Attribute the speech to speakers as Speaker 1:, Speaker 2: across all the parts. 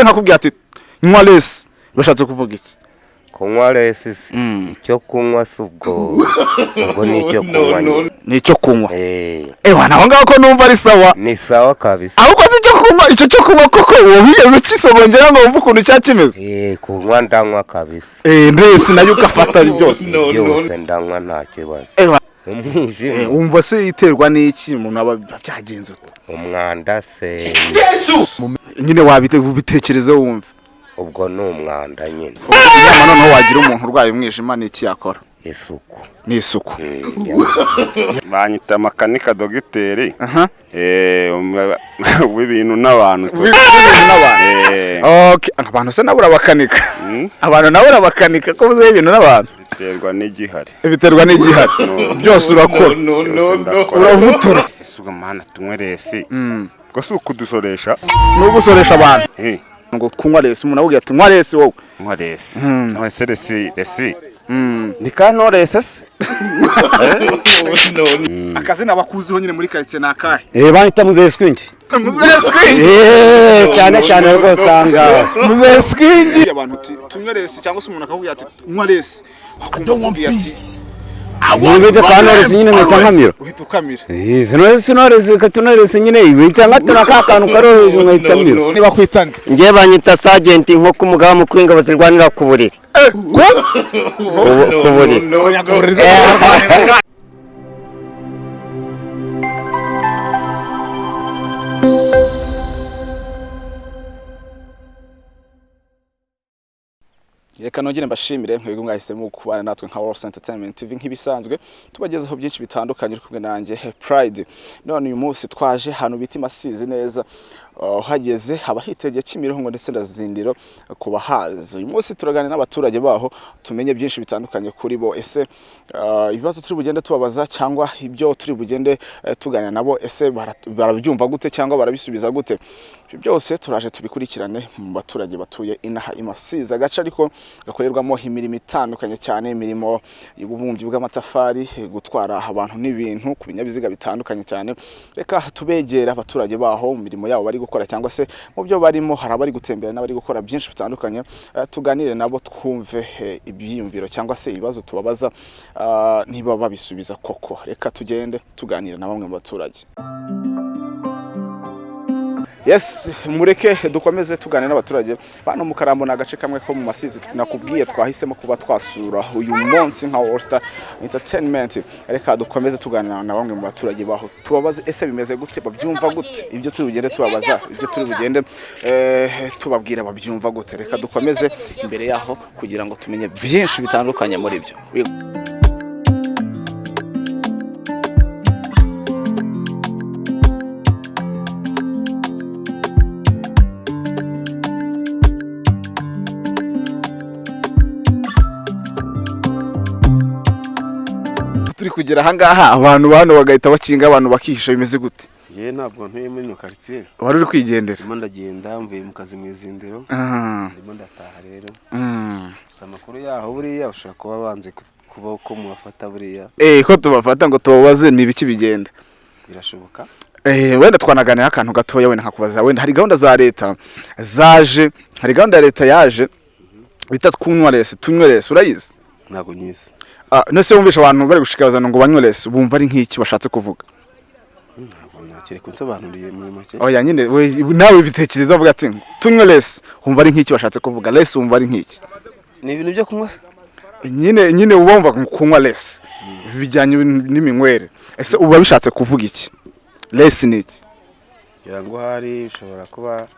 Speaker 1: Nkakubwira ati nywa less, bashatse kuvuga iki?
Speaker 2: Kunywa less se? Icyo kunywa si ubwo ni icyo kunywa nyine.
Speaker 1: Ni icyo kunywa.
Speaker 2: Eh.
Speaker 1: Ewa, naho ngaho ko numva ari sawa.
Speaker 2: Ni sawa kabisa.
Speaker 1: Ahubwo si icyo kunywa, icyo cyo kunywa koko uwo wigeze ukisogongera ngo wumve ukuntu cya kimeze?
Speaker 2: Eh, kunywa ndanywa kabisa.
Speaker 1: Eh, mbese nayo ugafata byose?
Speaker 2: Byose ndanywa, nta kibazo.
Speaker 1: Ewa.
Speaker 2: Umwijima.
Speaker 1: Wumva se iterwa n'iki? Umuntu aba byagenze ute?
Speaker 2: Umwanda se?
Speaker 1: Nyine wabitekerezo wumve.
Speaker 2: Ubwo ni umwanda nyine.
Speaker 1: Inama noneho wagira umuntu urwaye umwijima ni iki yakora?
Speaker 2: Isuku.
Speaker 1: Ni isuku.
Speaker 3: Banyita makanika dogiteri.
Speaker 1: Aha.
Speaker 3: W'ibintu n'abantu.
Speaker 1: W'ibintu n'abantu.
Speaker 3: Eh.
Speaker 1: Okay, abantu se nabo urabakanika? Abantu nabo urabakanika ko uzi ibintu n'abantu?
Speaker 3: Biterwa n'igihari.
Speaker 1: Biterwa n'igihari, byose urakora.
Speaker 3: Byose ndakora.
Speaker 1: Uravutura.
Speaker 3: Ese suga mana, tunywe less, ubwo si ukudusoresha?
Speaker 1: Ni ugusoresha abantu.
Speaker 3: Eh.
Speaker 1: Ngo kunywa less, umuntu akubwira ati nywa less wowe.
Speaker 3: Nywa less, none se less, less ni ka Knowless se?
Speaker 1: Akazina bakuziho nyine muri karitsiye ni akahe?
Speaker 4: Eh, banyita Muzehe Swingi.
Speaker 1: Muzehe Swingi.
Speaker 4: Eh, cyane cyane rwose aha ngaha.
Speaker 1: Muzehe Swingi. Abantu uti tunywe less, cyangwa se umuntu akakubwira ati nywa less, wakumva akubwira ati
Speaker 4: Niba ka Knowless nyine mpita nkamira.
Speaker 1: Uhita ukamira.
Speaker 4: Eh, sinores sinores katunores nyine uhita nkatura ka kantu kari hejuru nkahita mira.
Speaker 1: Niba kwitanga.
Speaker 2: Njye banyita Sajenti nko ku mugaba mukuru w'ingabo zirwanira ku buriri. Ku buriri.
Speaker 1: Reka nongere mbashimire mwebwe mwahisemo kubana natwe nka Wolf Entertainment TV. Nk'ibisanzwe tubagezaho byinshi bitandukanye, uri kumwe nanjye Pride. None uyu munsi twaje ahantu bita Masizi neza. Uhageze haba hitegeye Kimironko ndetse na Zindiro ku bahazi. Uyu munsi turaganira n'abaturage baho, tumenye byinshi bitandukanye kuri bo. Ese ibibazo turi bugende tubabaza cyangwa ibyo turi bugende tuganira nabo, ese barabyumva gute cyangwa barabisubiza gute? Ibyo byose turaje tubikurikirane mu baturage batuye inaha i Masizi, agace ariko gakorerwamo imirimo itandukanye cyane, imirimo y'ububumbyi bw'amatafari, gutwara abantu n'ibintu ku binyabiziga bitandukanye cyane. Reka tubegera abaturage baho mu mirimo yabo bari gukora cyangwa se mu byo barimo. Hari abari gutembera n'abari gukora byinshi bitandukanye. Tuganire nabo twumve ibyiyumviro cyangwa se ibibazo tubabaza, niba babisubiza koko. Reka tugende tuganire na bamwe mu baturage. Yes, mureke dukomeze tuganira n'abaturage bano mu Karambo. Ni agace kamwe ko mu Masizi nakubwiye twahisemo kuba twasura uyu munsi nka All Star Entertainment. Reka dukomeze tuganira na bamwe mu baturage baho, tubabaze ese bimeze gute, babyumva gute ibyo turi bugende tubabaza, ibyo turi bugende tubabwira babyumva gute. Reka dukomeze imbere yaho kugira ngo tumenye byinshi bitandukanye muri byo. Turi kugera ahangaha abantu bano bagahita bakinga, abantu bakihisha, bimeze gute?
Speaker 5: Njyewe ntabwo ntuye muri ino karitsiye.
Speaker 1: Wari uri kwigendera?
Speaker 5: Ndimo ndagenda, mvuye mu kazi mu Izindiro. Ndimo ndataha rero. Gusa amakuru yaho buriya bashobora kuba banze kuba ko mubafata buriya.
Speaker 1: Eh, ko tubafata ngo tubabaze ni ibiki bigenda.
Speaker 5: Birashoboka.
Speaker 1: Eh, wenda twanaganira akantu gatoya, wenda nkakubaza, wenda hari gahunda za leta zaje, hari gahunda ya leta yaje bita kunywa less, tunywe less, urayizi?
Speaker 5: Ntabwo nyizi.
Speaker 1: Ah, none se wumvisha abantu bari gushikazana ngo banywe less, bumva ari nk'iki bashatse kuvuga?
Speaker 5: Ntabwo nakere kunsobanuriye muri make.
Speaker 1: Oya nyine, nawe bitekereza uvuga ati tunywe less, wumva ari nk'iki bashatse kuvuga? Less wumva ari nk'iki?
Speaker 5: Ni ibintu byo kunywa se?
Speaker 1: Nyine uba wumva kunywa less bijyanye n'iminywere, ese uba bishatse kuvuga iki? Less ni iki?
Speaker 5: Ngira ngo hari bishobora kuba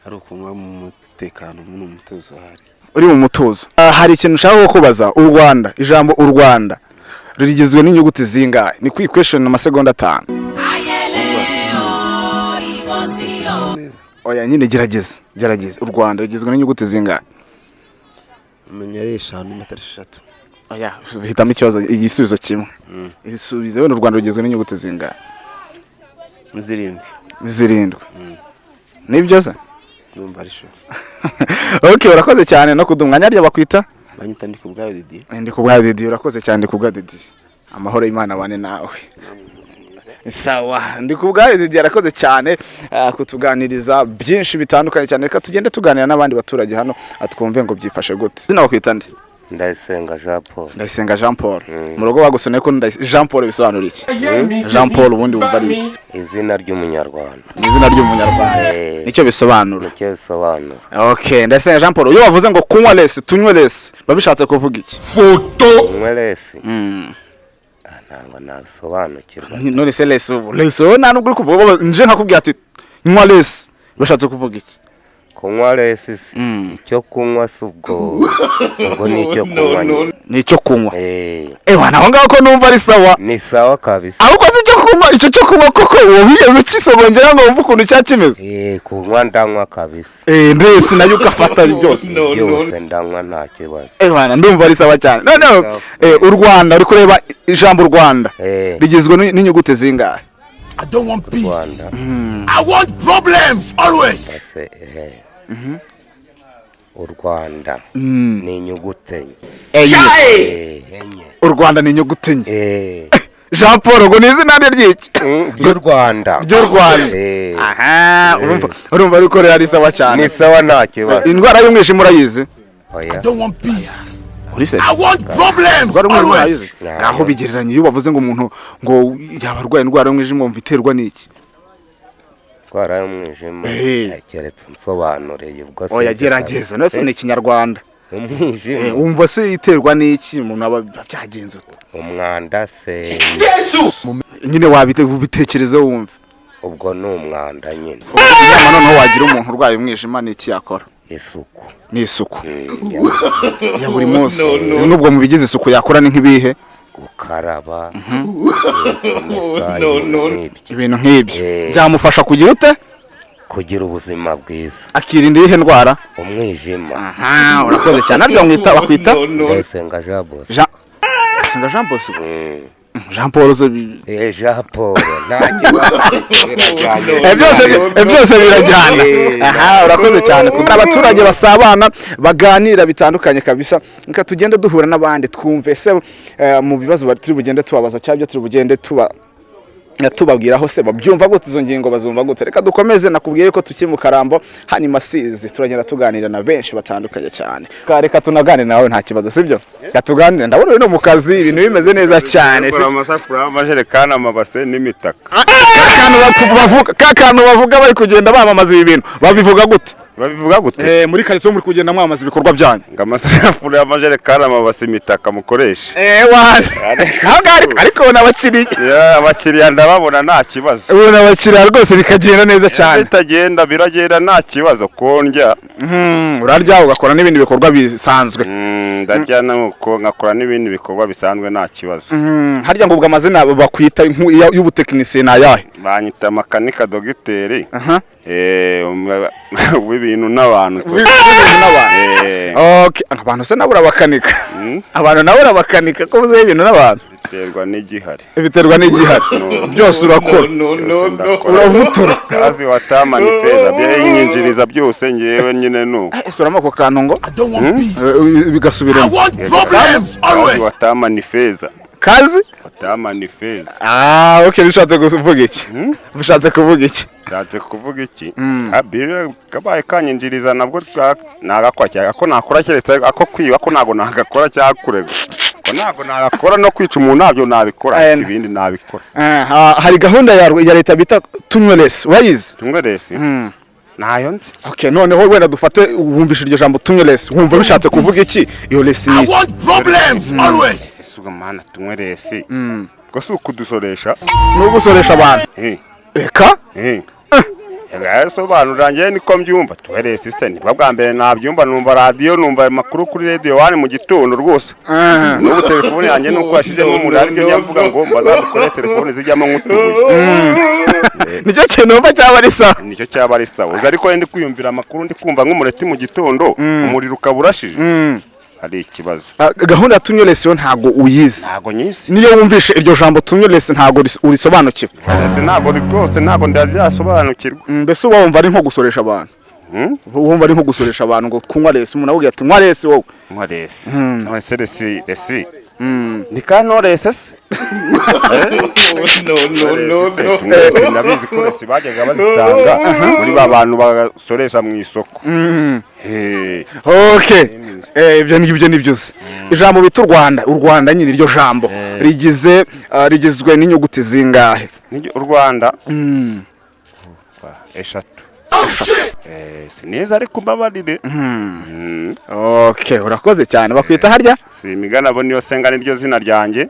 Speaker 5: ari ukunywa mu mutekano, mu mutuzo hari.
Speaker 1: Uri mu mutuzo. Ah, hari ikintu nshaka kubaza. U Rwanda, ijambo u Rwanda rigizwe n'inyuguti zingahe? Ni quick question, amasegonda 5.
Speaker 5: Neza.
Speaker 1: Oya nyine, gerageza, gerageza. U Rwanda rigizwe n'inyuguti zingahe?
Speaker 5: Umenya ari eshanu n'amatari eshatu.
Speaker 1: Oya, hitamo ikibazo, igisubizo kimwe isubize. Wenda u Rwanda rugizwe n'inyuguti zingahe?
Speaker 5: Zirindwi.
Speaker 1: Zirindwi, nibyo se?
Speaker 5: Ndumva ari sho.
Speaker 1: Okay, urakoze cyane no kuduha umwanya. Harya bakwita?
Speaker 5: Banyita ndi ku bwawe Didier.
Speaker 1: Ndi ku bwa Didier. Urakoze cyane ku bwa Didier, amahoro y'Imana abane nawe. Sawa, ndi kubwayo. Didier arakoze cyane kutuganiriza byinshi bitandukanye cyane. Reka tugende tuganira n'abandi baturage hano, twumve ngo byifashe gute. Izina bakwita nde?
Speaker 2: Ndayisenga Jean Paul.
Speaker 1: Ndayisenga Jean Paul. Mu rugo bagusoneye ko Jean Paul bisobanura iki? Jean Paul ubundi wumva ari iki?
Speaker 2: Izina ry'umunyarwanda.
Speaker 1: Ni izina ry'umunyarwanda.
Speaker 2: Eh.
Speaker 1: Nicyo bisobanura?
Speaker 2: Nicyo bisobanura.
Speaker 1: Okay, Ndayisenga Jean Paul, iyo bavuze ngo kunywa lesi, tunywe lesi, biba bishatse kuvuga iki?
Speaker 2: Kunywa lesi? Ah, ntabwo nabisobanukirwa.
Speaker 1: None se lesi, ubu lesi wowe nta nubwo uri kuvuga, nje nkakubwira ati nywa lesi, bashatse kuvuga iki?
Speaker 2: Kunywa lesi se, icyo kunywa si ubwo, ubwo ni icyo kunywa nyine.
Speaker 1: Ni icyo kunywa?
Speaker 2: Eh.
Speaker 1: Ewa, naho ngaho ko numva ari sawa.
Speaker 2: Ni sawa kabisa.
Speaker 1: Ahubwo si icyo kunywa, icyo cyo kunywa koko uwo wigeze ukisogongera ngo wumve ukuntu cyaba kimeze?
Speaker 2: Eh, kunywa ndanywa kabisa.
Speaker 1: Eh, mbese nayo ugafata byose?
Speaker 2: Byose ndanywa, nta kibazo.
Speaker 1: Ewana, ndumva ari sawa cyane. Noneho u Rwanda, uri kureba ijambo u Rwanda,
Speaker 2: Eh.
Speaker 1: rigizwe n'inyuguti zingahe?
Speaker 6: I don't want peace.
Speaker 2: Rwanda.
Speaker 6: I want problems always.
Speaker 2: Ese eh u Rwanda ni inyuguti enye.
Speaker 1: Enye?
Speaker 2: Eh, enye.
Speaker 1: U Rwanda ni inyuguti enye?
Speaker 2: Eh.
Speaker 1: Jean Paul ngo ni izina rye ry'iki?
Speaker 2: Ry'u Rwanda.
Speaker 1: Ry'u Rwanda.
Speaker 2: Eh.
Speaker 1: Aha, urumva ariko rero ari sawa cyane.
Speaker 2: Ni sawa, nta kibazo.
Speaker 1: Indwara y'umwijima urayizi?
Speaker 2: Oya.
Speaker 6: I don't want peace.
Speaker 1: Uri se?
Speaker 6: I want problems
Speaker 1: Indwara y'umwijima
Speaker 6: always.
Speaker 1: urayizi?
Speaker 2: Ntayo.
Speaker 1: Ngaho bigereranya, iyo bavuze ngo umuntu ngo yaba arwaye indwara y'umwijima, wumva iterwa n'iki?
Speaker 2: Indwara y'umwijima?
Speaker 1: Eh.
Speaker 2: Keretse unsobanuriye ubwo
Speaker 1: Oya,
Speaker 2: sinzi
Speaker 1: gerageza.
Speaker 2: kabisa.
Speaker 1: None se ni ikinyarwanda?
Speaker 2: Umwijima.
Speaker 1: Wumva se iterwa n'iki? Umuntu aba byagenze ute?
Speaker 2: Umwanda se?
Speaker 1: Nyine wabitekerezo wumve.
Speaker 2: Ubwo ni umwanda nyine.
Speaker 1: Inama noneho wagira umuntu urwaye umwijima ni iki yakora?
Speaker 2: Isuku.
Speaker 1: Ni isuku?
Speaker 2: Mm,
Speaker 1: Ya buri munsi. Nubwo mu bigize isuku yakora ni nk'ibihe?
Speaker 2: Gukaraba, kumesa, ibintu nk'ibyo.
Speaker 1: Ibintu nk'ibyo.
Speaker 2: Eh.
Speaker 1: Byamufasha kugira ute?
Speaker 2: Kugira ubuzima bwiza.
Speaker 1: Akirinda iyihe ndwara?
Speaker 2: Umwijima.
Speaker 1: Aha, urakoze cyane. Ariko bamwita, bakwita?
Speaker 2: Ndayisenga Jean Bosco.
Speaker 1: Jean Senga Jean Bosco. Jean Paul se
Speaker 2: Eh, Jean Paul nta kibazo, birajyanye.
Speaker 1: Byose birajyana.
Speaker 2: Eh.
Speaker 1: Aha, urakoze cyane. Kuko abaturage basabana, baganira bitandukanye kabisa. Reka tugende duhura n'abandi, twumve se mu bibazo turi bugende tubabaza cyangwa ibyo turi bugende tuba tubabwiraho se babyumva gute, izo ngingo bazumva gute. Reka dukomeze. Nakubwiye ko tukiri mu Karambo hanyuma Sizi, turagenda tuganira na benshi batandukanye cyane. Reka tunaganire nawe, nta kibazo, sibyo? Reka tuganire. Ndabona uri no mu kazi, ibintu bimeze neza cyane,
Speaker 3: Gukora
Speaker 1: sibyo?
Speaker 3: amasafuriya, amajerekani, amabase n'imitaka.
Speaker 1: Ka kantu bavuga bari kugenda bamamaza ibi bintu, babivuga gute?
Speaker 3: Babivuga gute?
Speaker 1: Eh, muri karitsiye muri kugenda mwamamaza ibikorwa byanyu.
Speaker 3: Ngo amasafuriya, amajerekani, amabase, imitaka mukoresha.
Speaker 1: Eh, wari aho ngaho, ariko ubona abakiriya?
Speaker 3: Yeah, abakiriya ndababona, nta kibazo.
Speaker 1: Ubona abakiriya rwose bikagenda neza cyane.
Speaker 3: Bitagenda, biragenda, nta kibazo kondya.
Speaker 1: Urarya ugakora n'ibindi bikorwa bisanzwe.
Speaker 3: Ndarya nuko nkakora n'ibindi bikorwa bisanzwe, nta kibazo.
Speaker 1: Harya ngo ubwo amazina bakwita y'ubutekinisiye ni ayahe?
Speaker 3: Banyita makanika dogiteri.
Speaker 1: Aha.
Speaker 3: W'ibintu n'abantu.
Speaker 1: W'ibintu n'abantu.
Speaker 3: Eh.
Speaker 1: Okay, abantu se nabo urabakanika? Abantu nabo urabakanika ko uzi ibintu n'abantu?
Speaker 3: Biterwa n'igihari.
Speaker 1: Biterwa n'igihari. Byose urakora?
Speaker 3: Byose ndakora.
Speaker 1: Uravutura?
Speaker 3: Kazi watama ni feza, byenyinjiriza byose ngewe nyine nuko.
Speaker 1: Eh, suramo ako kantu ngo
Speaker 6: I don't want peace.
Speaker 1: Bigasubiramo.
Speaker 6: I want problems
Speaker 3: Kazi
Speaker 6: always.
Speaker 3: watama ni feza.
Speaker 1: Kazi?
Speaker 3: Watama ni feza.
Speaker 1: Ah, okay, bishatse kuvuga iki? Bishatse kuvuga iki?
Speaker 3: Nshatse kuvuga iki? Abiri kabaye kanyinjiriza nabwo nagakora, ako nakora keretse ako kwiba, ko ntago nagakora, cyangwa kurega ko ntago nagakora, no kwica umuntu ntabyo nabikora.
Speaker 1: Eh,
Speaker 3: ariko ibindi nabikora.
Speaker 1: Hari gahunda ya leta bita tunywe lesi, urayizi?
Speaker 3: Tunywe lesi ntayo nzi.
Speaker 1: Okay, noneho wenda dufate wumvishe iryo jambo tunywe lesi, wumva bishatse kuvuga iki? Iyo lesi ni
Speaker 6: I
Speaker 1: iki?
Speaker 6: want problems always.
Speaker 3: Ese suga mana, tunywe lesi ubwo si ukudusoresha?
Speaker 1: Ni ugusoresha abantu?
Speaker 3: Eh.
Speaker 1: Reka.
Speaker 3: Eh. Yasobanurira njyewe niko mbyumva. Tuherese se nibwo bwa mbere nabyumva, numva radiyo, numva amakuru kuri Radio One mu gitondo rwose. N'ubu telefone yanjye nuko yashizemo umuriro, aribyo njya mvuga ngo bazadukore telefone zijyamo nk'utubuye.
Speaker 1: Nicyo kintu wumva cyaba ari sawa?
Speaker 3: Nicyo cyaba ari sawa uzi, ariko ndi kwiyumvira amakuru, ndi kumva nk'umureti mu gitondo, umuriro ukaba urashije, hari ikibazo.
Speaker 1: Ah, gahunda ya tunywe lesi yo ntago uyizi?
Speaker 3: Ntago nyisi.
Speaker 1: Niyo wumvishe iryo jambo tunywe lesi ntago urisobanukiwe?
Speaker 3: Ese ntago rwose, ntago ndaryasobanukirwa.
Speaker 1: Mbese uba wumva ari nko gusoresha abantu? Wumva ari nko gusoresha abantu ngo kunywa lesi, umuntu akubwira ati nywa lesi wowe?
Speaker 3: Nywa lesi, none se lesi, lesi Ni ka Knowless se?
Speaker 6: No, no, no, no.
Speaker 3: Mwese ndabizi ko wese bajyaga bazitanga muri ba bantu basoresha mu isoko.
Speaker 1: Okay, ibyo ngibyo ni byose. Ijambo bita u Rwanda, u Rwanda nyine, iryo jambo rigize rigizwe n'inyuguti zingahe?
Speaker 3: U Rwanda eshatu. Siniza ariko mbabarire.
Speaker 1: Okay, urakoze cyane. Bakwita harya?
Speaker 3: Si imigana abo niyo senga, niryo zina ryanjye,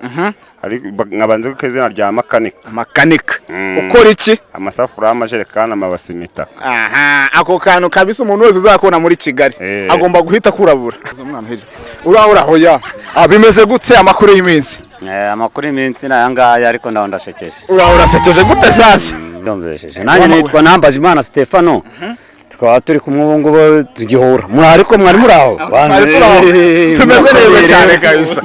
Speaker 3: ariko nkaba nzi ko izina rya makanika.
Speaker 1: Makanika. Ukora iki?
Speaker 3: Amasafuriya, amajerekani, amabasi, imitaka.
Speaker 1: Aha, ako kantu kabisa umuntu wese uzakubona muri Kigali agomba guhita kurabura. Uraho, uraho ya. Bimeze gute, amakuru y'iminsi?
Speaker 4: Amakuru y'iminsi ni aya ngaya, ariko ndaho ndashekeje.
Speaker 1: Uraho urasekeje gute sasa?
Speaker 4: Ndumvesheje nanjye. Nitwa Nambajimana Stefano, tukaba turi kumwe ubu ngubu tugihura muri, ariko mwari muri aho?
Speaker 1: Twari turi aho. Tumeze neza cyane kabisa.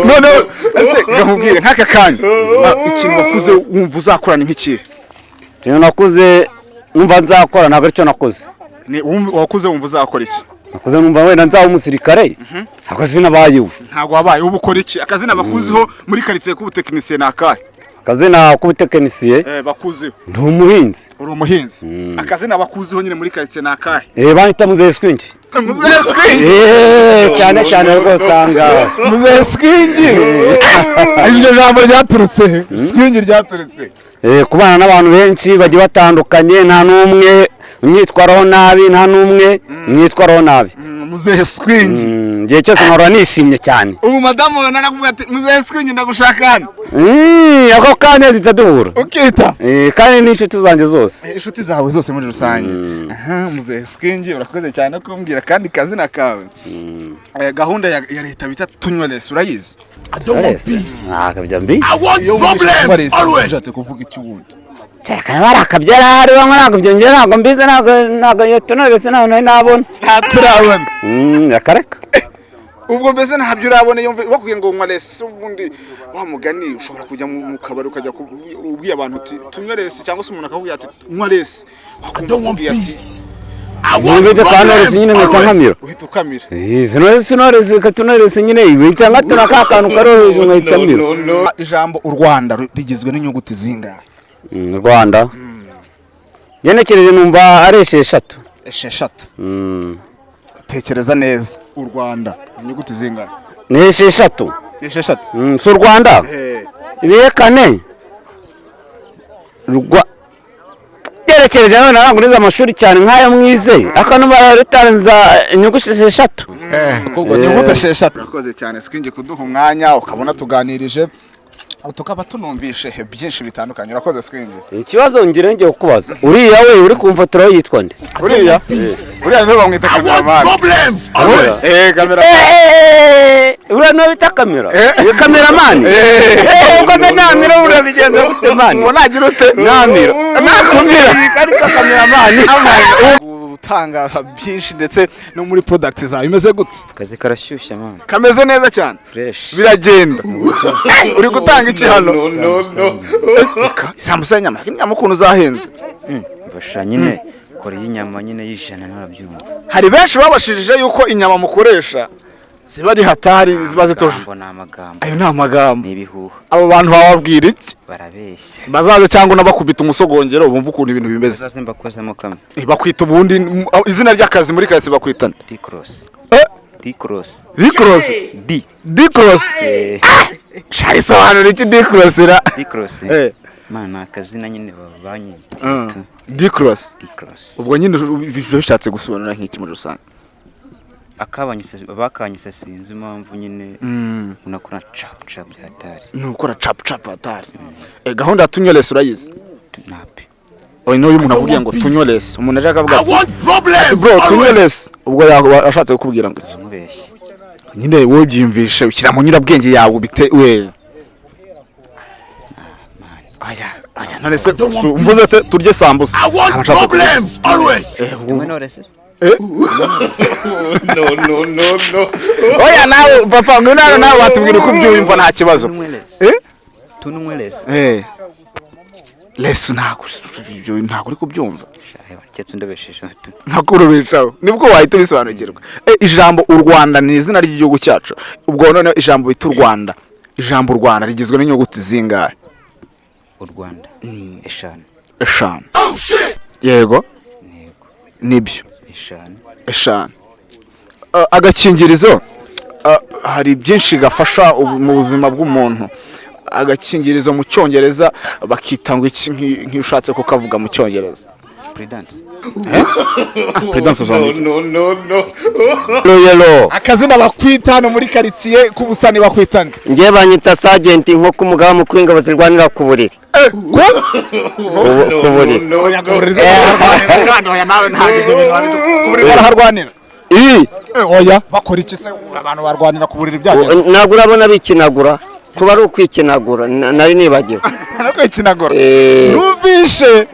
Speaker 1: Noneho ese ngamubwire nk'aka kanya, ikintu wakuze wumva uzakora ni nk'ikihe?
Speaker 4: Ikintu nakuze numva nzakora ntabwo aricyo nakoze.
Speaker 1: Ni wakuze wumva uzakora iki?
Speaker 4: Nakuze numva wenda nzaba umusirikare, ntabwo sinabaye ubu.
Speaker 1: Ntabwo wabaye. Ubu ukora iki? Akazina bakuziho muri karitsiye k'ubutekinisiye ni akahe?
Speaker 4: Akazina k'ubutekinisiye?
Speaker 1: Bakuziho.
Speaker 4: Ndi umuhinzi.
Speaker 1: Uri umuhinzi. Akazina bakuziho nyine muri karitsiye ni akahe?
Speaker 4: Banyita Muzehe Swingi.
Speaker 1: Muzehe Swingi.
Speaker 4: Cyane cyane rwose aha ngaha.
Speaker 1: Muzehe Swingi, iryo jambo ryaturutse he? Swingi ryaturutse?
Speaker 4: Kubana n'abantu benshi bagiye batandukanye, nta n'umwe unyitwaraho nabi, nta n'umwe mwitwaraho nabi.
Speaker 1: Muzehe Swingi.
Speaker 4: Igihe cyose nkahora nishimye cyane.
Speaker 1: Ubu madamu wawe narakubwira ati: "Muzehe Swingi ndagushaka hano"?
Speaker 4: Ako kanya zihita duhura.
Speaker 1: Ukita?
Speaker 4: Kandi n'inshuti zanjye zose.
Speaker 1: Inshuti zawe zose muri rusange. Aha, Muzehe Swingi, urakoze cyane kumbwira kandi kazina kawe. Gahunda ya leta bita Tunywe Less urayizi?
Speaker 6: I don't want peace.
Speaker 4: Ntabwo mbizi.
Speaker 6: I want
Speaker 1: Iyo wumvise
Speaker 6: problems
Speaker 1: Tunywe Less
Speaker 6: always.
Speaker 1: ushatse kuvuga iki wundi?
Speaker 4: Kereka bari akabyara bamwe, ntabwo ibyo njye ntabwo mbizi, ntabwo iyo Tunywe Less ntabwo nari nabona.
Speaker 1: Ntabwo.
Speaker 4: Akareka.
Speaker 1: Ubwo mbese ntabyo urabona? Iyo bakubwiye ngo nywa less, ubundi wa mugani ushobora kujya mu kabari ukajya ubwiye abantu uti: "Tunywe less", cyangwa se umuntu akakubwira ati: "Nywa less", wakumva
Speaker 6: Don't want
Speaker 1: akubwiye ati
Speaker 6: peace. I want
Speaker 4: Niba kwa Knowless
Speaker 6: problems
Speaker 4: nyine mpita
Speaker 6: always.
Speaker 4: nkamira.
Speaker 1: Uhita ukamira.
Speaker 4: Sinores Tunywe Less nyine ihita nkatura ka kantu kari hejuru nkahita mira.
Speaker 1: Ijambo u Rwanda rigizwe n'inyuguti zingahe?
Speaker 4: Rwanda ngenekereje numva ari 6.
Speaker 1: 6? Tekereza neza, u Rwanda ni inyuguti zingahe?
Speaker 4: Ni 6.
Speaker 1: 6?
Speaker 4: Si u Rwanda? Ibihekane rwa byerekereje none ntabwo nize amashuri cyane nk'ayo mwize, ariko numva ritarenza inyuguti 6.
Speaker 1: Inyuguti 6. Urakoze cyane Swingi kuduha umwanya, ukabona tuganirije, tukaba tunumvishe byinshi bitandukanye. Urakoze Swingi.
Speaker 4: Ikibazo ngira ngiye kukubaza, uriya we uri kumfotora yitwa nde?
Speaker 1: Uriya niwe bamwita
Speaker 6: I want
Speaker 1: cameraman.
Speaker 6: problems always.
Speaker 1: Camera.
Speaker 4: Uriya niwe bita kamera? Ni cameraman? Ubwo se namira urabigenza gute, man?
Speaker 1: Ngo nagira ute?
Speaker 4: Namira.
Speaker 1: Nakumira.
Speaker 4: Ariko cameraman.
Speaker 1: Gutanga byinshi ndetse no muri product zawe bimeze gute?
Speaker 7: Akazi karashyushye, man.
Speaker 1: Kameze neza cyane.
Speaker 7: Fresh.
Speaker 1: Biragenda. Uri gutanga iki hano?
Speaker 6: No, no, no.
Speaker 1: Isambusa y'inyama, inyama ukuntu zahenze.
Speaker 7: Mfasha nyine, kora iy'inyama nyine y'ijana, ntarabyumva.
Speaker 1: Hari benshi babashirije yuko inyama mukoresha ziba ari hatari, ziba zitoje.
Speaker 7: Amagambo ni amagambo.
Speaker 1: Ayo ni amagambo.
Speaker 7: Ni ibihuha.
Speaker 1: Abo bantu bababwira iki?
Speaker 7: Barabeshya.
Speaker 1: Bazaze cyangwa unabakubita umusogongero bumve ukuntu ibintu bimeze.
Speaker 7: Bazaze mbakozemo kamwe.
Speaker 1: Bakwita ubundi izina ry'akazi muri karitsiye bakwitana?
Speaker 7: D cross.
Speaker 1: Eh?
Speaker 7: D cross.
Speaker 1: D cross?
Speaker 7: D.
Speaker 1: D cross. Sharisobanura iki D cross ra?
Speaker 7: D cross. Man, ni akazina nyine banyita.
Speaker 1: D cross.
Speaker 7: D cross.
Speaker 1: Ubwo nyine biba bishatse gusobanura nk'iki muri rusange?
Speaker 7: Akabanyise bakanyise sinzi impamvu nyine, unakora cap cap byatari.
Speaker 1: Ni ugukora cap cap hatari. Gahunda ya Tunywe Less urayizi?
Speaker 7: Napi.
Speaker 1: Oya, niyo umuntu akubwiye ngo tunywe less, umuntu aje akavuga
Speaker 6: I
Speaker 1: ati
Speaker 6: want problems
Speaker 1: "Bro, tunywe
Speaker 6: always.
Speaker 1: less", ubwo yaba ashatse kukubwira ngo iki?
Speaker 7: Nkubeshye.
Speaker 1: Nyine wowe byiyumvishe, ushyira mu nyurabwenge yawe ubite we. Aya aya, none se mvuze te turye sambusa?
Speaker 6: I want
Speaker 1: Aba ashatse kuvuga-
Speaker 6: problems always.
Speaker 7: Tumwe Knowless.
Speaker 6: No, no, no, no.
Speaker 1: Oya, nawe papa, ngwino hano nawe watubwira uko ubyumva, nta kibazo.
Speaker 7: Tunywe less.
Speaker 1: Eh?
Speaker 7: Tunywe less.
Speaker 1: Less ntabwo ibyo ntabwo uri kubyumva.
Speaker 7: Shaye, keretse undabesheje tu.
Speaker 1: Nkakurubeshaho nibwo wahita ubisobanukirwa. Ijambo u Rwanda ni izina ry'igihugu cyacu. Ubwo noneho ijambo bita u Rwanda Ijambo u Rwanda rigizwe n'inyuguti zingahe?
Speaker 7: U Rwanda, 5.
Speaker 1: 5, yego.
Speaker 7: Yego.
Speaker 1: Nibyo.
Speaker 7: 5.
Speaker 1: 5. Agakingirizo hari byinshi gafasha mu buzima bw'umuntu. Agakingirizo mu Cyongereza bakita ngo iki? Nk'iyo ushatse kukavuga mu Cyongereza?
Speaker 7: Prudence.
Speaker 1: Prudence.
Speaker 6: No, no, no, no.
Speaker 2: Yelo.
Speaker 1: Akazina bakwita hano muri karitsiye k'ubusani bakwita nde?
Speaker 2: Njye banyita Sajenti Nkoko, umugaba mukuru w'ingabo zirwanira ku buriri. Ku buriri.
Speaker 6: No, no.
Speaker 1: Baraharwanira?
Speaker 2: Ii.
Speaker 1: Oya, bakora iki se? Abantu barwanira ku buriri byagenze?
Speaker 2: Ntabwo urabona bikinagura, kuba ari ukwikinagura, nari nibagiwe.
Speaker 1: No kwikinagura.
Speaker 2: Eh.
Speaker 1: Numvishe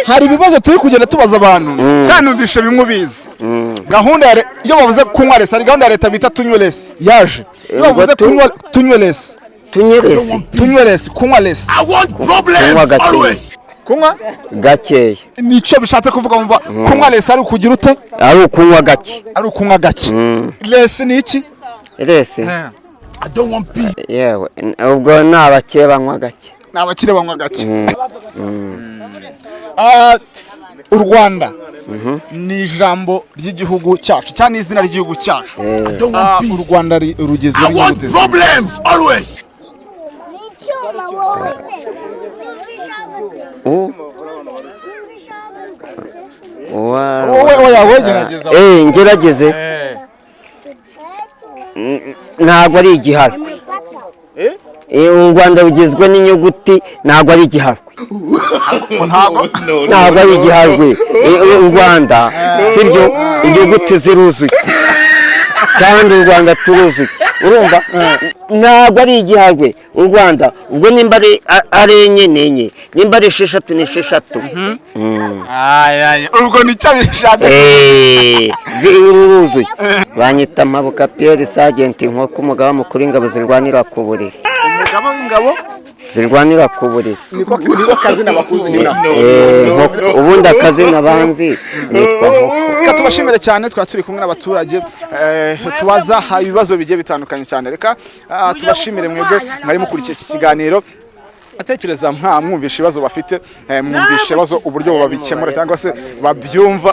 Speaker 1: hari ibibazo turi kugenda tubaza abantu, kandi numvishe bimwe ubizi. Gahunda ya iyo bavuze kunywa less, hari gahunda ya leta bita tunywe less yaje. Iyo bavuze kunywa, tunywe less.
Speaker 2: Tunyeresi.
Speaker 1: Tunywe less, kunywa less.
Speaker 6: I want problems
Speaker 2: Kunywa gakeya.
Speaker 6: always.
Speaker 1: Kunywa
Speaker 2: Gakeya.
Speaker 1: Nicyo bishatse kuvuga. Wumva kunywa less ari ukugira ute?
Speaker 2: Ari ukunywa gake.
Speaker 1: Ari ukunywa gake. Less ni iki?
Speaker 2: Less.
Speaker 6: I don't want peace.
Speaker 2: Yewe, ubwo ni abakire banywa gake.
Speaker 1: Ni abakire banywa gake. U Rwanda ni ijambo ry'igihugu cyacu cyangwa ni izina ry'igihugu cyacu.
Speaker 6: I don't want
Speaker 1: U
Speaker 6: peace.
Speaker 1: Rwanda rugizwe
Speaker 6: I want
Speaker 1: n'inyuguti zingahe?
Speaker 6: problems always.
Speaker 2: U wa
Speaker 1: Wowe, oya, wowe gerageza.
Speaker 2: Ngerageze. Ntabwo ari igiharwe. U Rwanda rugizwe n'inyuguti, ntabwo ari igiharwe.
Speaker 1: Ntabwo.
Speaker 2: Ntabwo ari igiharwe. U Rwanda, sibyo, inyuguti ziruzuye kandi u Rwanda turuzuye. Urumva, ntabwo ari igiharwe. U Rwanda ubwo nimba ari 4 ni 4, nimba ari 6 ni 6.
Speaker 1: Ubwo nicyo bishatse.
Speaker 2: Ruruzuye. Banyita Mpabuka Pierre, Sajenti Nkoko, umugaba mukuru w'ingabo zirwanira ku buriri.
Speaker 1: Umugaba w'ingabo
Speaker 2: zirwanira ku buriri.
Speaker 1: Niko kazina bakuzi nyina?
Speaker 2: Nkoko. Ubundi akazina banzi nitwa Nkoko.
Speaker 1: Reka tubashimire cyane. Twari turi kumwe n'abaturage, tubaza ibibazo bigiye bitandukanye cyane. Reka tubashimire mwebwe mwari mukurikiye iki kiganiro. Atekereza mwumvisha ibibazo bafite, mwumvisha ibibazo uburyo babikemura cyangwa se babyumva.